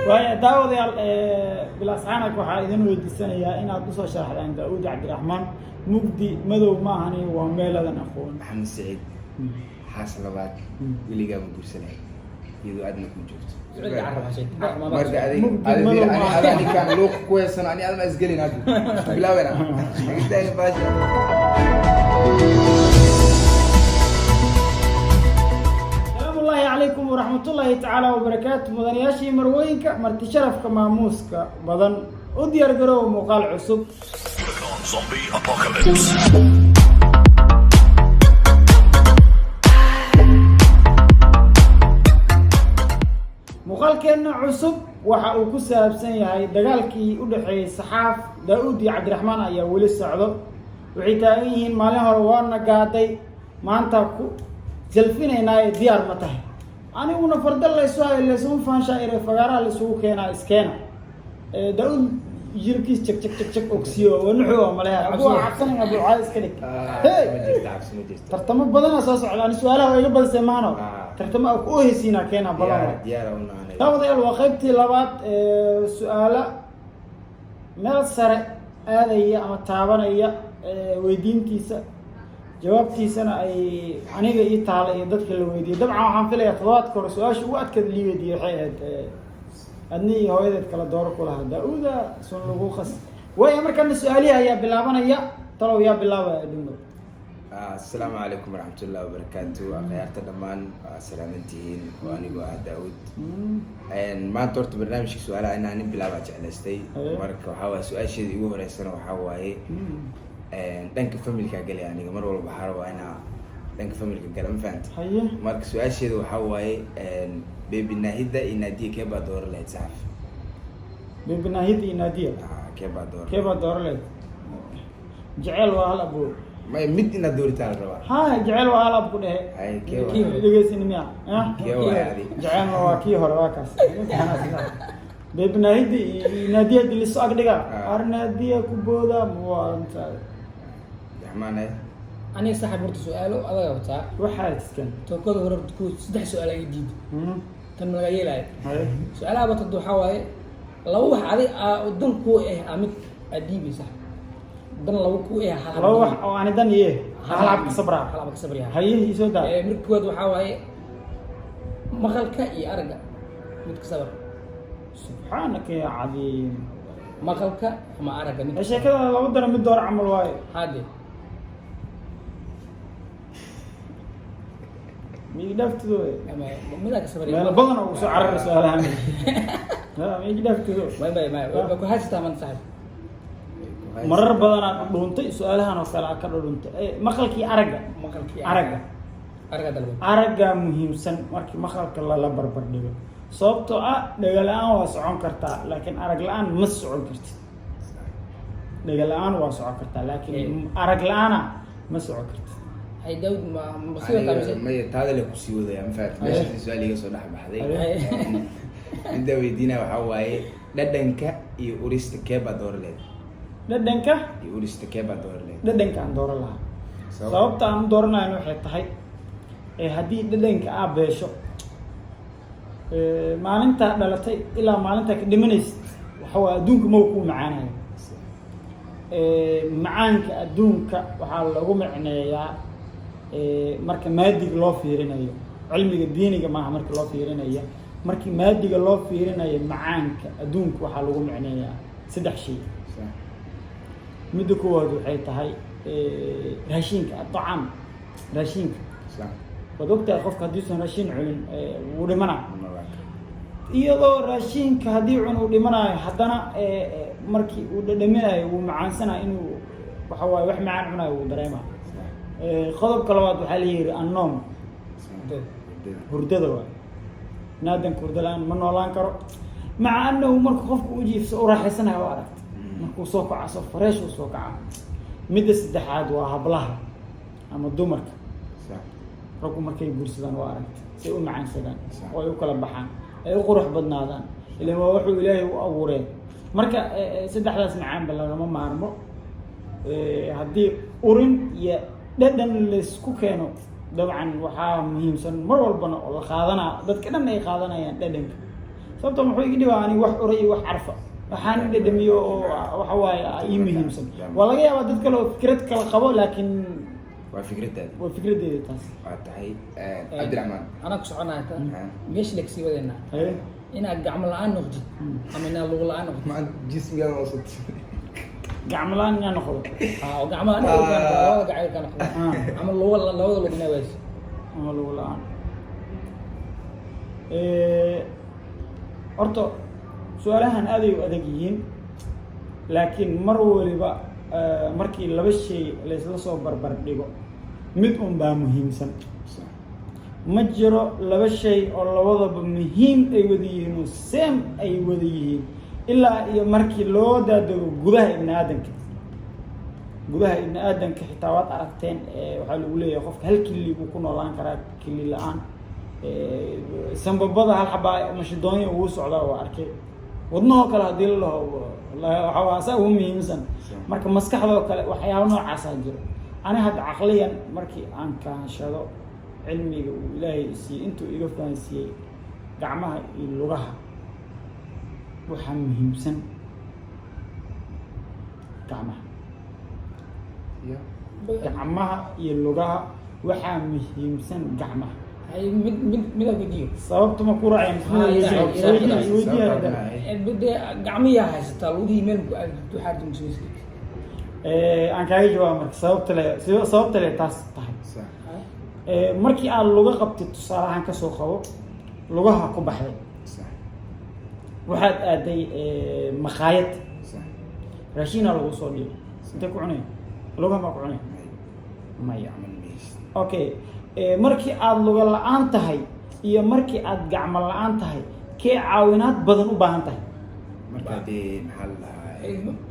Waaya daawadayaal, bilascaanag waxaa idin weydiisanayaa inaad usoo sharaxdaan Daauud Cabdiraxmaan. Mugdi madow maahani, waa meeladan aqoon. Maxamed Saciid, xaas labaad weligaa ma guursanay iyadoo aadna ku joogto? Marka adig Mugdi madow maaha. Ada ninkaan luuq ku heysano, ani adma isgelin, hadda isku bilaabena. Naga baasha. Salaamu ullaahi calaykum waraxmatullaahi tacaala wabarakaatu. Mudanayaashii, marwooyinka, marti sharafka maamuuska badan, u diyaar garoowa muuqaal cusub. Zombie apocalypse. Muuqaalkeenna cusub waxa uu ku saabsan yahay dagaalkii u dhexeeyey Saxaaf, Daa-uud iyo Cabdiraxmaan ayaa weli socdo. Waxay taagan yihiin maalin hore waana gaaday, maanta ku jalfinaynaaye, diyaar ma tahay? Aniguna farda laysu hayo laysuma faanshaa, fagaaraha laysugu keenaa iskeena. Daa-uud jirkiis jag jag jag jag ogsiyo wanuxu oo maleha abu cabsanay, abu caadi iska dhig. Hey! Ma jirto, cabsi ma jirto. Tartamo badana soo socda. Ani su-aalaha waa iga badisay maano. Ah. Tartamo a ku oheysiinaa keenaa badan. Diyaar, diyaar u naanay. Daawadayaal, waa qaybtii labaad ee su-aalo meel sare aadaya ama taabanaya, ee weydiintiisa jawaabtiisana ay aniga ii taala iyo dadka la weydiiyey. Dabcan waxaan filayaa toddobaadka hore su-aasha ugu adkeed lii weydiiyey waxay ahayd adni iyo hooyadeed kala dooro ku lahaa Daa-uuda sun lagu qas waaya. Markana su-aalihii ayaa bilaabanaya. Talow yaa bilaabaya dhino? Asalaamu calaykum waraxmatullahi wabarakaatu. Akhyaarta dhammaan waa salaamantihiin, oo anigoo ah Daawud. Maanta horta barnaamijka su-aalaha inaan nin bilaabaa jeclaystay. Marka waxaa waaye su-aasheeda igu horeysana waxaa waaye dhanka familka galay. Aniga mar walba waxaa rabaa inaa dhanka familka gala, ma fahanta? Haye. Marka su-aasheeda waxaa waaye, baby Naahida iyo Naadiya, kee baa dooran lahayd, saxaf? Baby Naahid iyo Naadiya. Ah, kee baa dooran? Kee baa dooro leed? Jeceel waa hal abuur. May, mid inaad dooritaa la rabaa. Ha, jeceel waa hal ab ku dhehe. Hay, kee waay? Dhegeysin miya? Kee waay adi? Jecelna waa kii hore, waa kaas. Baby Naahida iyo Naadiya hadii liso ag dhiga, ar Naadiya ku booda muwaanta. Raxmaan, eh? Aniga saaxib, horta su-aalo adaga wataa. Waxaa tiskan. Tookada hore horta ku saddex su-aal ay diiday, tan ma laga yeelaayo. Haye. Su-aalaha batad waxaa waaye laba wax adig aa dan kuu ah aa mid aad dhiibaysa, dan laba kuu ah hal. Laba wax oo ani dan iye hal hab ka sabraa. Hal hab ka sabriyaa. Haye, isoo daa. Marka koowaad waxaa waaye maqalka iyo aragga, mid ka sabar. Subxaanaka ya cadiim. Maqalka ama aragga mid. Ee, sheekada laba dara mid door camal waaye. Hade. Miigi dhaaftido wey. Ama midaa ka sabriya. Meelo badan oo usoo carara su-aalahan. Ha, miigi dhaaftido. May may may, waa ku haysataa man saaxib. Marar badanaa dhudhuuntay su-aalahan oo kale, aa ka dhudhuntay. Maqalkii aragga. Maqalkii. Aragga. Aragga dalba. Araggaa muhiimsan markii maqalka lala barbar dhigo, sababtoo ah dhaga la-aan waa socon kartaa, laakiin arag la-aan ma socon kartid. Dhaga la-aan waa socon kartaa, laakiin arag la-aana ma socon kartid. Hay Daawud, ma ma sii wataa mise? Aniga maya, taada le kusii wadaya, ma fahamtay? Meeshaas su-aal iga soo dhex baxday. Haye. Midda weydiinaya waxaa waaye dhadhanka iyo urista, kee baa dooran lahayd? Dhadhanka iyo urista, kee baa dooran lahayd? Dhadhanka aan dooran lahaa. Sabab? Sababta aan u dooranayna waxay tahay haddii dhadhanka aa beesho, maalintaa dhalatay ilaa maalintaa ka dhimanaysid, waxa waa adduunka ma kuu macaanayo. Macaanka adduunka waxaa lagu micneeyaa, marka maadiga loo fiirinayo, cilmiga diiniga maaha, marka loo fiirinayo, markii maadiga loo fiirinayo, macaanka adduunka waxaa lagu micneeyaa saddex shay. Midda koowaad waxay tahay raashinka, aطcaam, raashinka. Waad ogtahay qofka haddiisan raashin cunin, wuu dhimanaa. Iyadoo raashinka haddii cun uu dhimanaayo, haddana markii uu dhadhaminayo wuu macaansanayo, inuu waxa waaye wax macaan cunayo wuu dareemaa. Qodobka labaad waxaa la yihi annoom, hurdada waay. Biniaadanka hurdo la-aan ma noolaan karo, maca annahu marku qofku u jiifso u raaxaysanayo, waa aragta markuu soo kaca soo fresh uu soo kaca. Midda saddexaad waa hablaha ama dumarka. Raggu markay guursadaan, waa aragta say u macaansadaan oo ay u kala baxaan, ay u qurux badnaadaan, ilan waa wuxuu Ilaahay u abuureen. Marka saddexdaas macaanba lagama maarmo. Haddii urin iyo dhadhan laysku keeno, dabcan waxaa muhiimsan mar walbana oo la qaadanaa, dadka dhan ay qaadanayaan dhadhanka. Sababta muxuu iga dhibaa aniga wax uray iyo wax carfa? Waxaan i dhadhamiyo oo waxa waaye ii muhiimsan. Waa laga yaabaa dad kale oo fikrad kale qabo, laakiin Waa fikradaada. Waa fikradeeda taas. Waa tahay. Cabdiraxmaan. Anaa ku soconaya ta meesha lagasii wadeynaa. Haye. Inaad gacmo la-aan noqdid ama inaad lugo la-aan noqdid? Ma jismigan oo Gacmo la-aan inaan noqdo? Aa, oo gacmo la-aan labada gacmo ka noqdo ama lugo, labada lug inaa wayso. Ama lugo la-aan. Horta su-aalahan aaday u adag yihiin, laakiin mar waliba markii laba shay laysla soo barbar dhigo, mid un baa muhiimsan. Ma jiro laba shay oo labadaba muhiim ay wada yihiin oo same ay wada yihiin, ilaa iyo markii loo daadego gudaha ibni aadamka. Gudaha ibni aadamka xitaa waad aragteen, waxaa lagu leeyahay qofka hal kili buu ku noolaan karaa, kili la-aan. Sambabada hal xabaa mashidoonya ugu socdaa waa arkay. Wadnahoo kale haddii la dhaho, waxaa waa saa ugu muhiimsan. Marka maskaxdoo kale, waxyaaba noocaasaa jiro. Ani hadda caqliyan markii aan kaanshado cilmiga uu Ilaahay siiyey, intuu iga fahansiiyey, gacmaha iyo lugaha waxaa muhiimsan gacmaha. Gacmaha iyo lugaha waxaa muhiimsan gacmaha. Hay, mid mid midaa weydiiyo. Sababta ma ku raacay? Weydiiya. Dee gacmiyaa haysataa, lugihii meel ku aadi waxaa musameysid. Aan kaaga jawaaba marka sababta le, sababta le taas tahay. Markii aad luga qabtid, tusaale ahaan kasoo qabo, lugaha ku baxday, waxaad aaday makhaayad, raashinaa lagu soo dhiibay, intee ku cunay? Lugaha maa ku cunay? Maya. Okay, markii aada luga la-aan tahay iyo markii aad gacmo la-aan tahay, kee caawinaad badan u baahan tahay? Marka dee maxaa la dhahaa?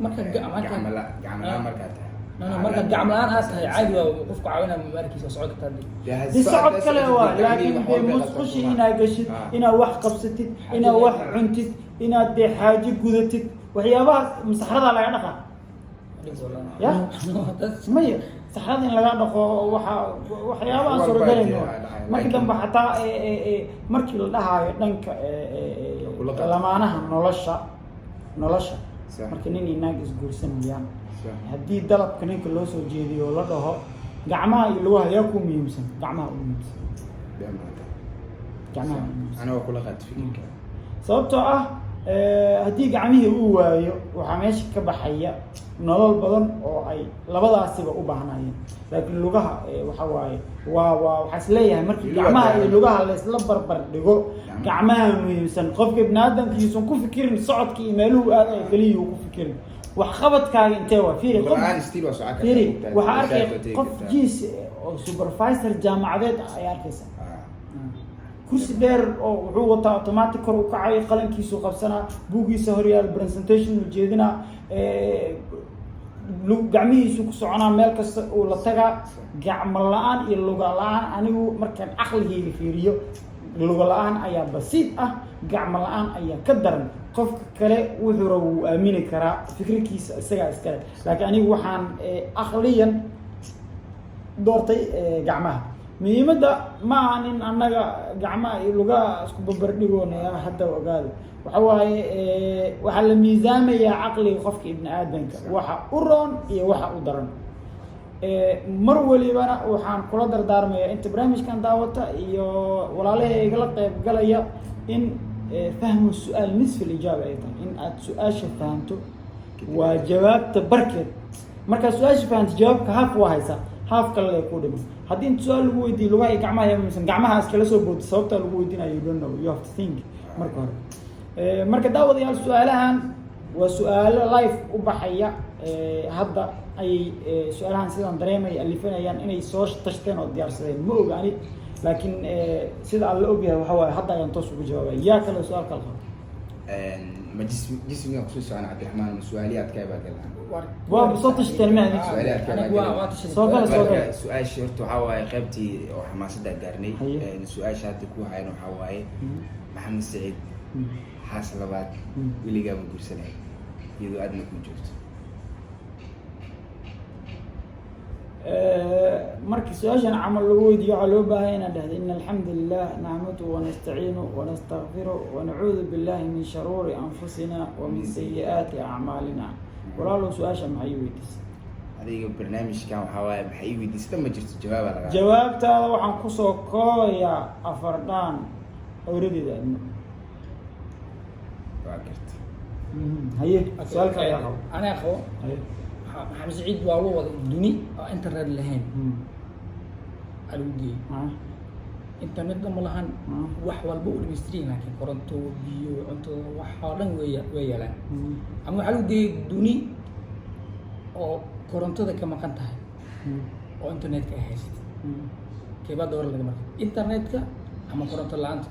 Marka gacmo la-aan markaa tahay. No, marka gacmo la-aan aad tahay, caadi waa qofku caawinaa, maarkiisa socod kartaa dee. Di socod kale waa, laakiin dee musqushi inaad gashid, inaad wax qabsatid, inaad wax cuntid, inaad dee xaajo gudatid, waxyaabahaas masaxradaa laga dhaqaa ya maya. Saxrada in laga dhaqo waxa waxyaabaha Wax walba suuragalayn. jira, dhacay, markii laakiin- dambe xataa markii la dhahaayo dhanka Kula qaad. lamaanaha nolosha, Sax. marka nin iyo naag isguursanayaan, Sax. haddii dalabka ninka loo soo jeediyo oo la dhaho gacmaha iyo lugaha yaa ku muhiimsan, gacmaha u muhiimsan. Gacmaha u muhiimsan. Ana waa kula qaad fikirka. Sababtoo ah haddii gacmihii uu waayo, waxaa meesha ka baxaya nolol badan oo ay labadaasiba u baahnaayeen. Laakiin lugaha waxa waaye waa waxaa is leeyahay markii Lugaha gacmaha iyo taagan. lugaha laysla barbar dhigo, gacmaha muhiimsan. Qofka ibni aadamkiisan ku fikirin socodka iyo meeluhu aadayo keliya uu ku fikirin, waxqabadkaaga intee waa. Fiiri qof Qur'aan still waa socon kartaa, fiiri, moogtahay. waxaa arkay Masaajid waa tegi qof kartaa. jiis oo supervisor jaamacadeed ah ayaa arkaysa, kursi dheer oo wuxuu wataa automatic kor u kacay, qalankiisuu qabsanaa, buuggiisa horyaal, presentation uu jeedinaa, gacmihiisu ku soconaa, meel kasta uu la tagaa. Gacmo la-aan iyo luga la-aan, anigu markaan caqligayga fiiriyo, luga la-aan ayaa basiid ah, gacmo la-aan ayaa ka daran. Qofka kale wuxuu rabo wuu aamini karaa, fikirkiisa isagaa iskale, laakiin anigu waxaan aqliyan doortay gacmaha. Muhiimadda ma aha in annaga gacmaha iyo lugaha isku barbardhigoonaya. Hadda ogaada, waxa waaye waxaa la miisaamayaa caqliga qofka ibni aadamka, waxa u roon iyo waxa u daran. Mar walibana waxaan kula dardaarmayaa inta barnaamijkan daawata iyo walaalaha igala qayb galaya in fahmu su-aal nisf alijaaba ay tahay. In aad su-aasha fahamto waa jawaabta barkeed. Markaad su-aasha fahamto, jawaabka half waa haysaa, half kale lee ku dhiman. Haddii inta su-aal lagu weydiiyo lugaha iyo gacmaha yaa muhiimsan, gacmaha iskala soo boodto, sababtaa lagu weydiinayo you don't know, you have to think marka hore. Marka daawadayaal, su-aalahan waa su-aalo live u baxaya. Hadda ayay su-aalahan sidaan dareemaya alifanayaan inay soo tashteen oo diyaarsadeen, ma oga ani, laakiin sida aan la ogyahay waxa waaye hadda ayaan toos ugu jawaabaya. Yaa kale su-aal kala qaba? Ma jismiga kusii socon, Cabdiraxmaan, ma su-aalihi adkaay baa galaa? Waa soo tashteen ma adin? Su'aalaha adkaa baa Anigu galay. waa tashaday. Soo gala, soo gala. Marka su-aashii horta waxaa waaye qaybtii oo xamaasadda gaarnay. Haye. Su-aasha hadda ku hayan waxaa waaye, Maxamed Saciid, xaas labaad weligaa ma guursanay iyadoo aadna ku joogto? Marka su-aashan camal lagu weydiiyo, waxaa loo baahanya inaad dhahda: "إن الحمد لله نحمده ونستعينه ونستغفره ونعوذ بالله من شرور أنفسنا ومن سيئات أعمالنا." Walaalow, su-aasha maxay ii weydiisay? Adiga barnaamijkan waxaa waaye, maxay ii weydiisay ma jirto, jawaaba lagaa. Jawaabtaada waxaan kusoo koobayaa afardhaan awradeeda adno. Waa garta. Haye, su-aalka ayaa qabo. Aniga qabo. Haye. Maxamed Saciid waa loo waday duni oo internet lahayn aa lagu geeyey. Internetna ma lahan. Wax walba u dhamaystiran, laakiin koronto, biyo, cunto, wax oo dhan way yaalaan. Ama waxaa lagu geeyey duni oo korontada ka maqan tahay oo internetka ay haysatay. Keebaa dooran laga marka, internetka ama koronto la-aanta?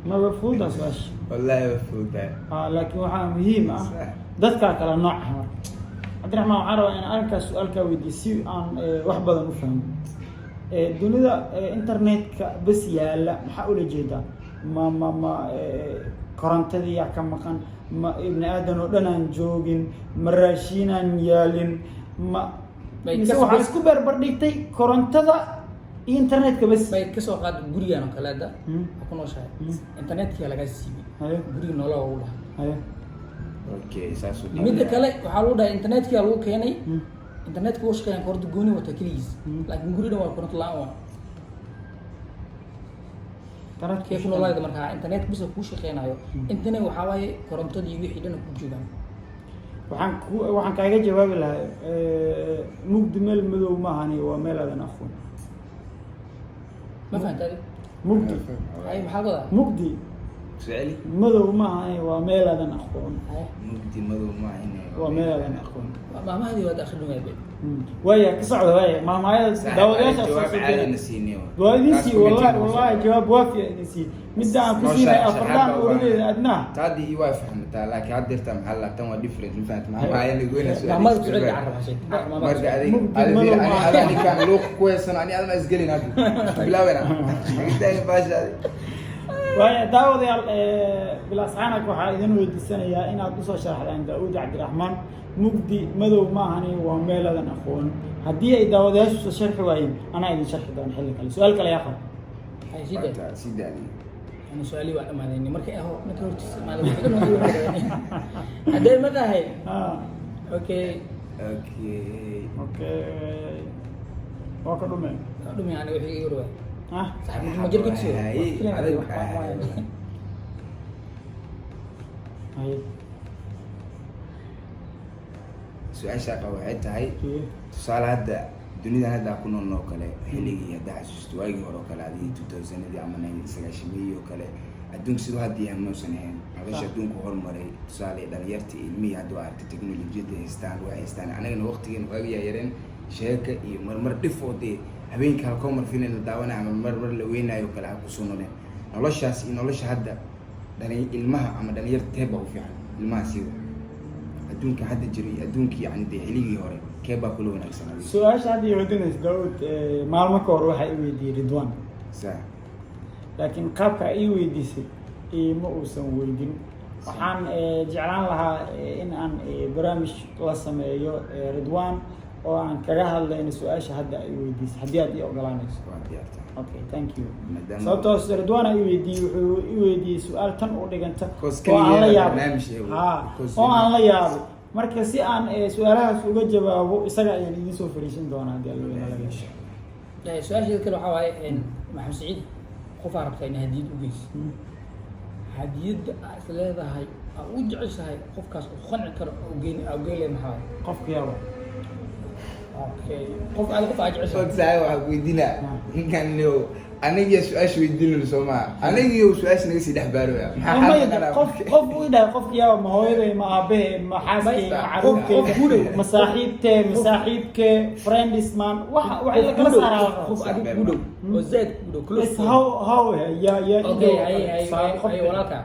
Maba fududa su-aasha. Wallaahi waa fududahay. Laakiin waxaa muhiim ah dadkaa kala nooc ah. Marka Cabdiraxmaan, waxaan rabaa in arrinkaas su-aalkaa weydiiyo si aan wax badan u fahmo. Dunida internetka bes yaala, maxaa ula jeedaa? Ma korontadii yaa ka maqan? Ma ibni aadan oo dhan aan joogin? Ma raashiinaan yaalin? Ma mise waxaa isku barbardhigtay korontada iyo internetka bes? Bay kasoo qaad gurigan oo kale hadda waa ku nooshahay. Internetka lagaa siibay. Guriga noolaa lagu dhahay. Okay, saasuu. Midda kale waxaa lagu dhahay internetka lagu keenay. Internetka wuu shaqeeyaan, koronto gooni wata keligiis. Laakiin guri dhan waa koronto la-aan waa. Internetka kee ku noolaayda markaa internet bisa kuu shaqeynayo? Internet waxaa waaye korontadii wixii dhan ku joogaan. Waxaan kaaga jawaabi lahaa, mugdi meel madow maahani, waa meel aadan aqoon. Ma fahanta adi? Mugdi. Hay, maxaa wadaa? Mugdi Su'aali. madow maahani, waa meel aadan aqoon. Hay. Mugdi madow maahane. Waa meel aadan aqoon. Maamahadii waad akhrin waay. Waaya, ka socda, waaya maahmaayada daawadayaasha soo Jawaab soo caadi jeeda. na siinay. Waa idin sii, wallahi wallahi, jawaab waafiya idin sii. Midda aan ku siinay afardaan uradeeda adnaa. Taadii i waa fahmataa, laakiin hadda jirta maxaa la tan waa different, ma fahamta? Maxaa maayan goyna su'aal. Maamada ku celi carab hashay. Marka adiga Mugdi adiga madow ani maaha. ada ninkaan luuq ku heysano, ani adama isgelin hadda isku bilaawena agitaay baasha. Waaya daawadayaal, bilasxaanak waxaa idin weydiisanayaa inaad usoo sharaxdaan Daauud Cabdiraxmaan: mugdi madow maahani, waa meeladan aqoon. Haddii ay daawadayaashu soo sharxi waayeen, anaa idin sharxi doona xilli kale. Su-aal kale yaa qaba? Hay, sii daa. Sii daadiyo. Ana su-aalihii waa dhamaadeen. Marka aho ninka hortiisa maalin haddee ma tahay. Okay. Okay. Okay, waa ka dhumeen. Waa dhumi aniga wixii igu dhawaa. Saxib ma jirka tusiyo. Hay, adag. Haye. Su-aasha qaba waxay tahay, Okay. tusaale hadda dunidan hadda aan ku nool oo kale, xilligii hadda xasuusto waagii hore oo kale, adii 2000-adii ama 1990-kii oo kale, adduunka siduu hadda yahay mausan ahayn. Nolosha adduunku horumaray. Tusaale dhalinyarta, ilmihii hadda waa aragtay teknolojiyadda haystaan, waxay haystaan. Anagana waqtigeena waagi yareen sheeka iyo marmar dhif oo dee habeenka halkoo mar filin la daawanayo ama marmar la weynaayo oo kale ha kusoo noleen. Noloshaas iyo nolosha hadda dhalin ilmaha ama dhalinyarta tee baa u fiican? Ilmaha siiba adduunka hadda jiray, adduunkii yani dee xilligii hore, kee baa kula wanaagsan adiga? Su-aasha hadda i weydiinaysa Daawud, maalmo ka hor waxaa i weydiiyey Ridwan. Laakiin qaabka ii weydiisay ima uusan weydin. Waxaan jeclaan lahaa in aan barnaamij la sameeyo Ridwan oo aan kaga hadlayno su-aasha hadda ay weydiisay, haddii aad ii ogolaanayso. Waa diyaarta. Okay, thank you. Maadaama- Sababtoos Ridwan ii weydiiyey, wuxuu i weydiiyey su-aal tan u dhiganta Because oo aan la kaliya yaabay. barnaamij ee because oo aan la yaabay. Marka si aan su-aalahaas uga jawaabo, isaga ayaan idiin soo fariisin doonaa haddii Alla weyna laga hesho. Su-aasheeda kale waxaa waaye, Maxamed Saciid, qofaa rabtaa in hadiyad u geyso. Hadiyadda aa is leedahay aa u jeceshahay qofkaas uu qanci karo oo geyn aa geyn leed, maxaa waaye? Qofka yaaba. Okay, qof aad qof aa jeceshahay. Saaxiib, waxaa ku weydiinaa ninkan leo anigiya su-aasha weydiinayno soo maha, anigiyo su-aasha naga sii dhex baarooya. Maxaa Maya, xaalka qof qof uu dhahay qofka yaaba, ma hooyaday, ma aabahe, ma xaaskay, ma caruurteyda, ma saaxiibtee, ma saaxiibkee, friends man, waxa waxa la kala saaraa. Qof adiga kugu dhow oo zaid kugu dhow, close. Is how ya Okay, hay hay hay, walaalka.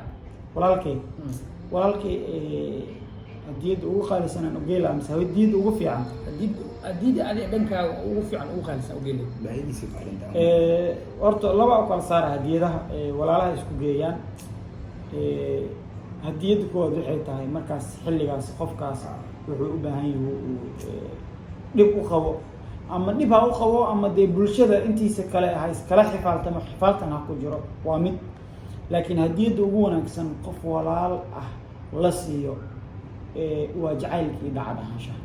Walaalkay, walaalkay, hadiyadda ugu qaalisan aan ugeela mise hadiyadda ugu fiican? Hadiyadda adiga dhankaaga ugu fiican, ugu qaalisan u geyn leed. Baahidiisa ku xirantahay. Horta laba u kala saara hadiyadaha walaalaha isku geeyaan. Hadiyadda kuwaad waxay tahay markaas xilligaas qofkaas Wuxuu u baahan yahay uu dhib u qabo ama dhib ha u qabo ama dee bulshada intiisa kale ha iskala xifaaltamo, xifaaltan ha ku jiro, waa mid. Laakiin hadiyadda ugu wanaagsan qof walaal ah la siiyo waa jacaylka iyo daacad ahaanshaha.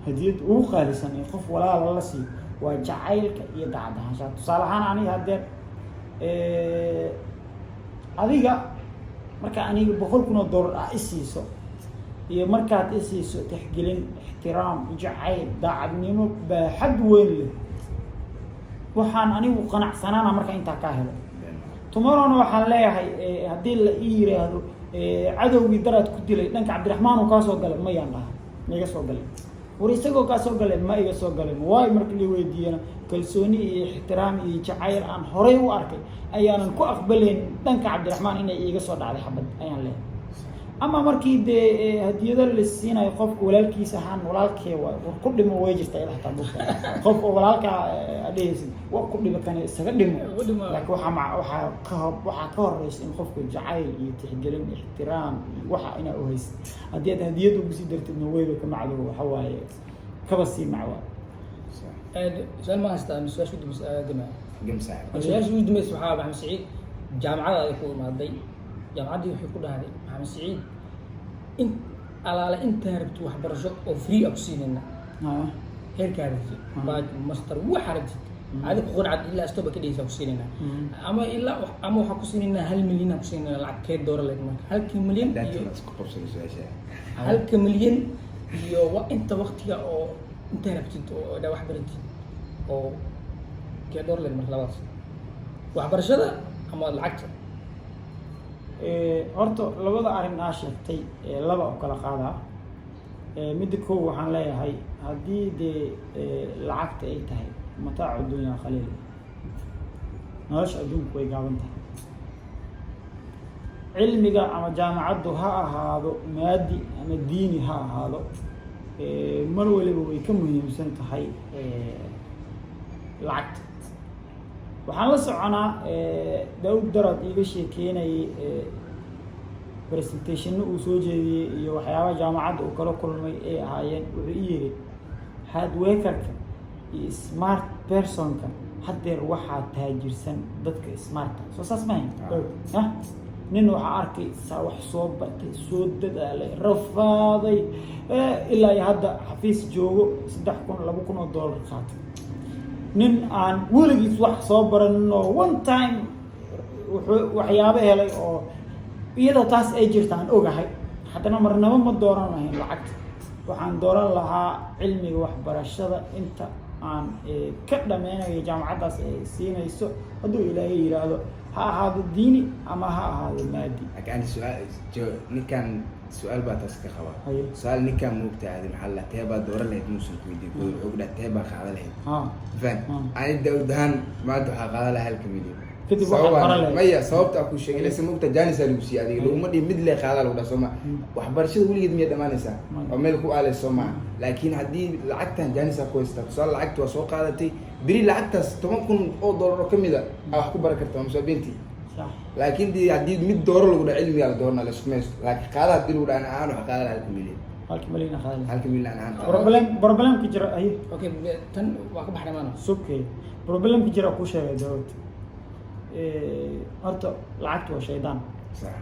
Hadiyadda ugu qaalisan ee qof walaala la siiyo waa jacaylka iyo daacad ahaanshaha. Tusaale ahaan, aniga haddee adiga marka aniga $100,000 ah i siiso iyo markaad i siiso tixgelin, ixtiraam, jacayl, daacadnimo baaxad weyn leh, waxaan anigu qanacsanaana marka intaa kaa helo. Tomorrowna waxaan leeyahay, haddii la ii yiraahdo cadowgii daraad ku dilay dhanka Cabdiraxmaan uu kaa soo galay, mayaan dhaha, ma iga soo galay. War isagoo kaa soo galay, ma iga soo galin. Waayo, marka la weydiiyana, kalsooni iyo ixtiraam iyo jacayl aan horay u arkay ayaanan ku aqbalayn dhanka Cabdiraxmaan inay iiga soo dhacday xabad, ayaan leeyahay. Ama markii dee hadiyado la siinayo qofka walaalkiis ahaan, walaalkee waay, war ku dhimo, way jirtaa ila xataa buugta qof oo walaalkaa adhehaysid war ku dhimo, kan isaga dhimo. Ku dhimo. Laakiin waxaa ka horeysa in qofka jacayl iyo tixgelin, ixtiraam iyo waxa inaa u haysid. Haddii aad hadiyad ugu sii dartidna, weyba ka macdo, waxa waaye kaba sii macwaa. Su-aal ma haystaa ama su-aasha u dambaysa gama? Gam, saaxib. Su-aasha ugu dambaysa waxaa Maxamed Saciid, jaamacada ay ku imaaday, jaamacaddii waxay ku dhahday, Maxamed Saciid, in alaale intaa rabtid waxbarasho oo free ah ku siinayna, heerkaa rabtid, bachelor, master, waxa rabtid adi ku qancad, ilaa stop ka dhigaysa ku siinaynaa, ama ilaa ama waxaa ku siinaynaa 1 milyan ku siinaynaa. Lacag kee doora leed marka halka milyan iyo Daatan isku qabsano su-aasha. Halka milyan iyo wa inta waqtiga oo intaa rabtid oo dha wax baratid oo kee door leed marka labadaas, waxbarashada ama lacagta? Horta labada arrin aa sheegtay laba oo kala qaadaa. Midda kow, waxaan leeyahay haddii dee lacagta ay tahay mataacu dunya qaliil, nolosha adduunku way gaaban tahay. Cilmiga ama jaamacaddu ha ahaado maadi ama diini ha ahaado, mar waliba way ka muhiimsan tahay lacagta. Waxaan la soconaa Daawud Darad iiga sheekeynayay presentationno uu soo jeediyey iyo waxyaabaha jaamacadda uu kala kulmay ay ahaayeen. Wuxuu i yidhi hard workerka iyo smart personka haddeer waxaa taajirsan dadka smarta. Soo saas mahayn? Ah, nin waxaa arkay saa wax soo bartay, soo dadaalay, rafaaday, ilaa iyo hadda xafiis joogo, 3,000, $2,000 qaatay. Nin aan weligiis wax soo baranin oo one time wuxuu waxyaabo helay oo iyadoo taas ay jirta aan ogahay, haddana marnabo ma dooran lahayn lacagta. Waxaan dooran lahaa cilmiga waxbarashada inta aan ka dhameynayo jaamacaddaas ay siinayso, hadduu Ilaahay yiraahdo, ha ahaado diini ama ha ahaado maadi. Laakiin ani su-aal ninkan su-aal baa taas ka qaba. Haye. Su-aal ninkan moogta adi maxaa la tee baa dooran lahayd muusan ku weydiin, kooda wuxuu ku dhahay tee baa qaadan lahayd. Faham? Ani Daawud ahaan maanta waxaa qaadan lahaa halka milyan. Kadib waxaad baran lahayd. Maya, sababta aan ku sheegay laysa moogta chance aa lagu siiyey, adiga laguma dhihin mid lee qaadaa lagu dhaha, soo ma? Waxbarashada weligeed miyay dhamaanaysaa? Maya. Oo meel ku aaleysa, soo maha? Laakiin haddii lacagtan chance aa ku haysataa, tusaale lacagta waa soo qaadatay, beri lacagtaas $10,000 oo kamid a aa wax ku baran kartaa masaabiintii. Laakiin dee haddii mid dooro lagu dhaha, cilmigaa la doorana, la isku maysto. Laakiin qaada haddii lagu dhaha, ana ahaan waxa qaada lahaa halka milyan. Halka milyan qaada lahayd. Halka milyan ahaan qaada. Problemka jira ay Okay, tan waa ka baxnay maana. Sukey, problemka jira ku sheegay Daawud. Horta lacagtu waa shaydaan. Sax.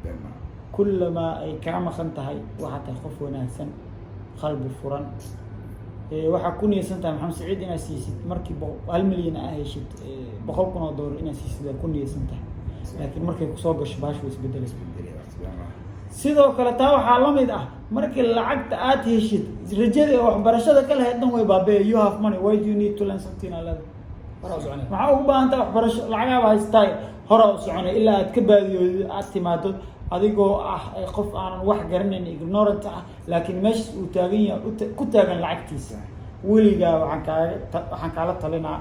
Been maaha. Kullamaa ay kaa maqan tahay, waxaa tahay qof wanaagsan, qalbi furan. Waxaa ku niyeysan tahay Maxamed Saciid inaad siisid markii 1 milyan aa heshid, $100,000 inaad siisid waa ku niyeysan tahay. Laakiin markay kusoo gasho baashu way isbedelaysa. Isbedelay waqti, been maaha. Sidoo kale taa waxaa la mid ah markii lacagta aad heshid, rajada ee waxbarashada ka lahayd dhan way baabee. You have money, why do you need to learn something? Aa leedahay. Horaa u soconay. Maxaa ugu baahan tahay waxbarasho? Lacagaaba haystaay, horaa u soconay ilaa aad ka baadiyoodid, aad timaado adigoo ah qof aanan wax garanayn, ignorant ah, laakiin meeshas uu taagan yahay ku taagan lacagtiisa. Weligaa waxaan kaala talinaa,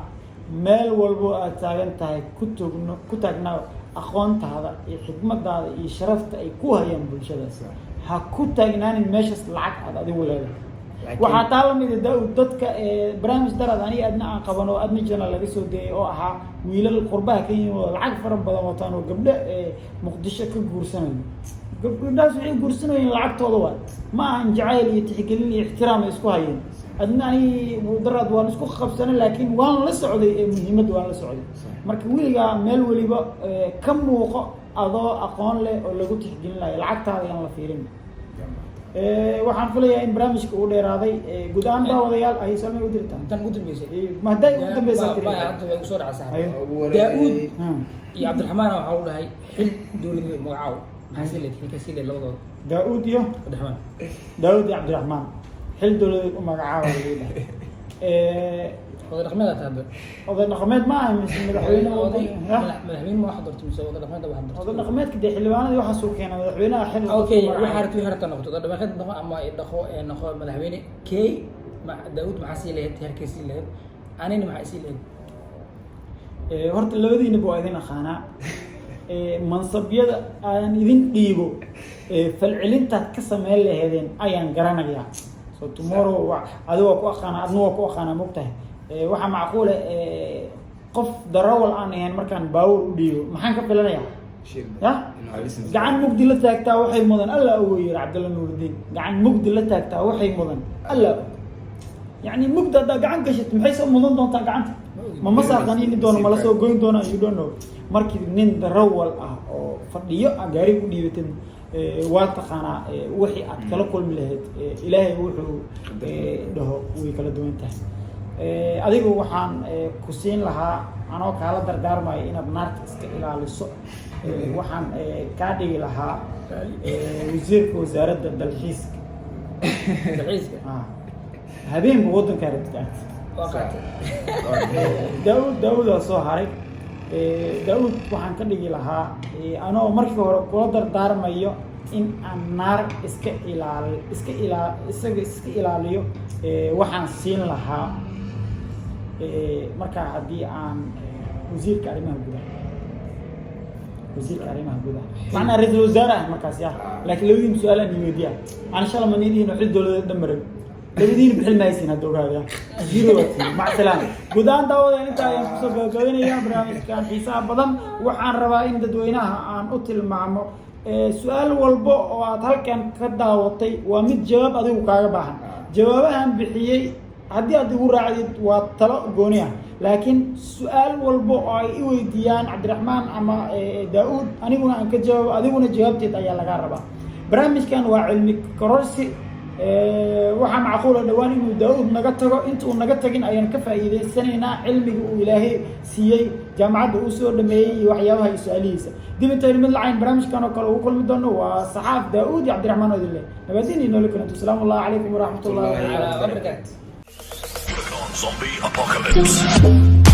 meel walbo aad taagan tahay ku tugno, ku taagnaa aqoontaada iyo xikmadaada iyo sharafta ay ku hayaan bulshadaas. Ha ku taagnaanin meeshaas lacag aad adigu leedahay. Waxaa taa lamid ah, Daawud, dadka barnaamij daraad aniga adna aan qaban oo adna jana laga soo dayay oo ahaa wiilal qurbaha ka yimid oo lacag fara badan wataan oo gabdho Muqdisho ka guursanayo. Gabdhahaas waxay guursanayeen lacagtooda. Waa ma ahan jacayl iyo tixgelin iyo ixtiraam ay isku hayeen. Adna ani daraad waan isku qabsanay, laakiin waan la socday ee muhiimadda waan la socday. Marka weligaa meel weliba ka muuqo adoo aqoon leh oo lagu tixgelinayo, lacagtaada yaan la fiirin. Waxaan filayaa in barnaamijka uu dheeraaday. Guud ahaan daawadayaal ay salmay u dirtaan. Tan ugu dambeysay. Ma hadday ugu dambeysaa tiri? Hadda way kusoo dhacaysaa. Hayo. Daa'uud iyo Cabdiraxmaan waxaa u dhahay xil dowladeed magacaaw, maxaa sii leed, xilka sii leed labadooda? Daauud iyo Cabdiraxmaan. Daauud iyo Cabdiraxmaan xil dowladeed u magacaaba lagu dhahay. Oday dhaqameed aad hadda. Oday dhaqameed ma aha mise madaxweyne? Oday Ya? Madaxweyne ma wax doortay mise oday dhaqameed wax doortay? Oday dhaqameedka dee xildhibaanadii waxaasuu keena, madaxweynaha xil Okay. magacaabo. Waxaa rabti wixii rabta noqoto, oday dhaqameed noqo ama dhaqo ee noqo madaxweyne. Key ma Daawud maxaa sii lahayd, heerkee sii lahayd? Anina maxaa sii lahayd? Horta labadiinaba waa idin aqaanaa. Mansabyada aan idin dhiibo falcelintaad ka sameyn laheedeen ayaan garanayaa. So tomorrow adiga waa ku aqaanaa, adna waa ku aqaanaa, mogtahay. Waxaa macquula qof darawal aan ahayn markaan baawur u dhiibo, maxaan ka filanayaa? Ya gacan mugdi la taagtaa waxay mudan Alla ogo, yiri Cabdalla Nuurudiin. Gacan mugdi la taagtaa waxay mudan Alla og. Yani mugdi haddaa gacan gashat, maxay soo mudan doontaa gacanta? Ma masaaqaniini doono, ma la soo goyn doona? You don't know. Markii nin darawal ah oo fadhiyo ah gaariga u dhiibatay, waa taqaanaa wixii aad kala kulmi lahayd. Ilaahay wuxuu dhaho way kala duwan tahay. Adigu waxaan ku siin lahaa, anoo kaala dardaarmayo inaad naarta iska ilaaliso, waxaan kaa dhigi lahaa wasiirka wasaaradda dalxiiska. Dalxiiska. Ah. Habeenba waddankaa rabtid aad. Waa qaatay. Daauud, Daauudaa soo haray. Daauud waxaan ka dhigi lahaa, anoo markii hore kula dardaarmayo in aan naar iska ilaal iska ilaa isaga iska ilaaliyo, waxaan siin lahaa markaa haddii aan wasiirka arrimaha gudaha, wasiirka arrimaha gudaha, macnaa ra-iisul wasaare ah markaas ya. Laakiin labadiin su-aal aan weydiiya aan shala ma nidihin xil dowladeed dhan maray, labadiin bixil mahaysin hadda ogaada, zero waa tihiin. Mac salaama. Guud ahaan daawada inta ayaan kusoo gabagabeynaya barnaamijkan xiisaha badan. Waxaan rabaa in dadweynaha aan u tilmaamo su-aal walba oo aad halkan ka daawatay waa mid jawaab adigu kaaga baahan. Jawaabahan bixiyey haddii aad igu raacdid waa talo gooni ah, laakiin su-aal walba oo ay i weydiiyaan Cabdiraxmaan ama Daa-uud, aniguna aan ka jawaabo, adiguna jawaabteed ayaa lagaa rabaa. Barnaamijkan waa cilmi kororsi. Waxaa macquula dhowaan inuu Daa-uud naga tago. Inta uu naga tagin ayaan ka faa'iidaysanaynaa cilmiga uu Ilaahay siiyey, jaamacadda uu soo dhameeyey iyo waxyaabaha iyo su-aalihiisa. Dib intaynu mid lacayn barnaamijkan oo kale ugu kulmi doono, waa saxaaf Daa-uud iyo Cabdiraxmaan oo idin leh nabadin iyo nooli kulanto. Asalaamu allahu calaykum waraxmat ullahi wabarakaatu. Zombie Apocalypse.